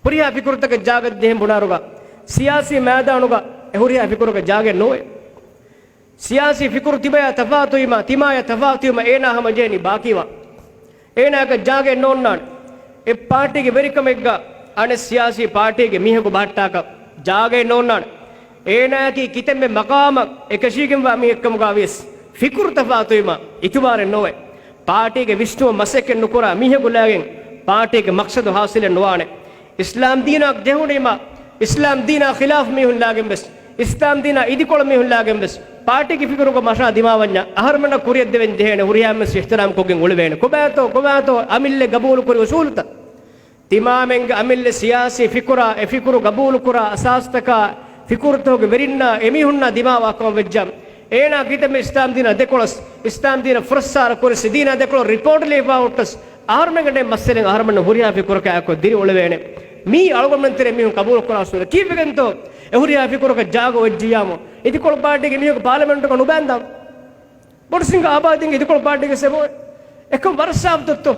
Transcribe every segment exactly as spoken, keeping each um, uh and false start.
ހުރިހާ ފިކުރުތަކަށް ޖާގަ ދޭން ބުނާރުގަ، ސިޔާސީ މައިދާނުގަ އެ ހުރިހާ ފިކުރަކަށް ޖާގައެއް ނޯވޭ. ސިޔާސީ ފިކުރު ތިބަޔާ ތަފާތުވީމަ، ތިމާޔާ ތަފާތުވީމަ، އޭނާ ހަމަޖެހެނީ ބާކީވާ. އޭނާއަކަށް ޖާގައެއް ނޯންނާނެ. އެ ޕާޓީގެ ވެރިކަމެއްގަ އަނެއް ސިޔާސީ ޕާޓީގެ މީހަކު ބަހައްޓާކަށް ޖާގައެއް ނޯންނާނެ. އޭނާއަކީ ކިތަންމެ މަޤާމަށް އެކަށީގެންވާ މީހެއްކަމުގަ ވިޔަސް، ފިކުރު ތަފާތުވީމަ އިތުބާރެއް ނޯވޭ. ޕާޓީގެ ވިސްނުމަށް މަސައްކަތް ނުކުރާ މީހަކު ލާގެން ޕާޓީގެ މަޤްޞަދު ހާސިލެއް ނުވާނެ. އިސްލާމް ދީނާ ޖެހުނީމަ، އިސްލާމް ދީނާ ޚިލާފް މީހުން ލާގެން ވެސް، އިސްލާމް ދީނާ އިދިކޮޅު މީހުން ލާގެން ވެސް، ޕާޓީގެ ފިކުރުގަ މަށާ ދިމާވަންޏާ، އަހަރުމެންނަށް ކުރިއަށް ދެވެން ޖެހޭނެ ހުރިހާ މީހުން އިޙްތިރާމް ކޮށްގެން އުޅެވޭނެ. ކޮބާތޯ، ކޮބާތޯ އަމިއްލަ ގަބޫލު ކުރި އުސޫލުތައް؟ ތިމާމެންގެ އަމިއްލަ ސިޔާސީ ފިކުރާ، އެ ފިކުރު ގަބޫލުކުރާ އަސާސްތަކާ، ފިކުރުތަކުގެ ވެރިންނާ، އެމީހުންނާ ދިމާވާ ކަމަށް ވެއްޖާ، އޭނާ ކިތަންމެ އިސްލާމް ދީނާ ދެކޮޅަސް، އިސްލާމް ދީނަށް ފުރައްސާރަ ކުރިސް، ދީނާ ދެކޮޅަށް ރިޕޯޓް ލިޔެފާ ހުއްޓަސް، އަހަރުމެންގެ މައްސަލައިން އަހަރުމެންނަށް ހުރިހާ ފިކުރަކާއެކު ދިރިއުޅެވޭނެ. މީ އަޅުގަނޑުމެން ތެރޭ މީހުން ގަބޫލުކުރާ އުސޫލެއް. ކީއްވެގެންތޯ އެ ހުރިހާ ފިކުރަކަށް ޖާގަ އޮތްޖިއްޔާމު، އިދިކޮޅު ޕާޓީގެ މީހަކު ޕާލަމެންޓުގަ ނުބައިންދާން؟ ބޮޑު ސިނގާ އާބާދީގެ އިދިކޮޅު ޕާޓީގެ ސެބޯ އެކަން ވަރަށް ސާފު ދޮއްތޯ؟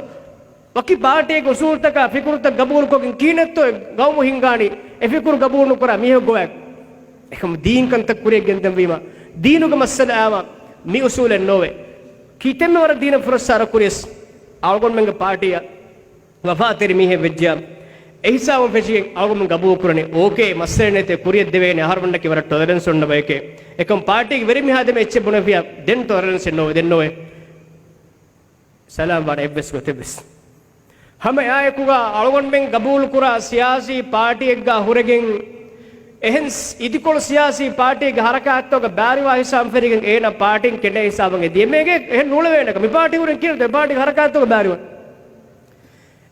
ވަކި ޕާޓީގެ އުސޫލުތަކާ ފިކުރުތައް ގަބޫލުކޮށްގެން ކިހިނެއްތޯ ގައުމު ހިންގާނީ އެ ފިކުރު ގަބޫލު ނުކުރާ މީހެއް ގޮވާ؟ އެކަމު ދީން ކަންތައް ކުރިއަށް ގެންދަންވީމަ، ދީނުގެ މައްސަލަ އާމަ މި އުސޫލެއް ނޯވޭ. ކިތަންމެ ވަރަށް ދީނަށް ފުރައްސާރަ ކުރިޔަސް އަޅުގަނޑުމެންގެ ޕާޓީއަށް ވަފާތެރި މީހެއް ވެއްޖިޔާ، އެ ހިސާބުން ފެށިގެން އަޅުގަނޑުމެން ގަބޫލު ކުރަނީ އޯކޭ، މައްސަލައެއް ނެތޭ، ކުރިއަށް ދެވޭނެ، އަހަރުމެންނަކީ ވަރަށް ޓޮލަރެންސް އޮންނަ ބަޔެކޭ. އެކަމު ޕާޓީގެ ވެރިމީހާ ދެމެ އެއްޗެއް ބުނެފިޔާ ދެން ޓޮލަރެންސެއް ނޯވޭ، ދެން ނޯވޭ. ސަލާމް ވާނެ އެއްވެސް ގޮތެއްވެސް. ހަމައެއާއެކުގަ އަޅުގަނޑުމެން ގަބޫލުކުރާ ސިޔާސީ ޕާޓީއެއްގަ ހުރެގެން، އެހެން ސް-، އިދިކޮޅު ސިޔާސީ ޕާޓީގެ ހަރަކާތްތަކުގަ ބާރުވާ ހިސާބުން ފެށިގެން އޭނަ ޕާޓީން ކެނޑޭ ހިސާބަށް އެދިޔަ މީހެއް އެހެން ނޫޅެވޭނެކަން. މި ޕާޓީ ހުރެން ކިހިނެއްތޯ އެ ޕާޓީގެ ހަރަކާތްތަކުގަ ބާރުވާ؟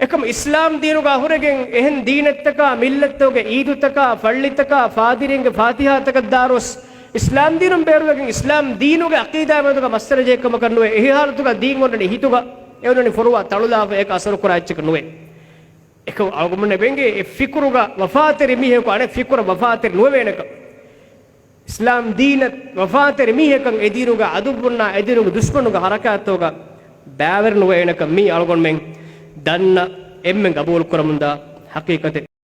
އެކަމު އިސްލާމް ދީނުގަ ހުރެގެން އެހެން ދީނެއްތަކާ، މިއްލަތްތަކުގެ އީދުތަކާ، ފައްޅިތަކާ، ފާދިރީންގެ ފާތިހާތަކަށް ދާރުވެސް، އިސްލާމް ދީނުން ބޭރުވެގެން އިސްލާމް ދީނުގެ އަޤީދާ މެދުގަ މައްސަލަ ޖެހި ކަމަކަށް ނުވޭ. އެހި ހާލަތުގަ ދީން އޮންނަނީ ހިތުގަ، އެ އޮންނަނީ ފޮރުވާ ތަޅުލާފަ، އޭކަ އަސަރު ކުރާ އެއްޗަކަށް ނުވޭ. އެކަމު އަޅުގަނޑުމެންނަށް އެނގޭ އެ ފިކުރުގަ ވަފާތެރި މީހަކު އަނެއް ފިކުރަށް ވަފާތެރި ނުވެވޭނެކަން. އިސްލާމް ދީނަށް ވަފާތެރި މީހަކަށް އެދީނުގެ އަދުއްވުންނާ އެދީނުގެ ދުޝްމަނުގެ ހަރަކާތްތަކުގަ ބައިވެރި ނުވޭނެކަން މީ އަޅުގަނޑުމެން ދަންނަ އެންމެން ގަބޫލުކުރަމުންދާ ހަޤީޤަތެއް.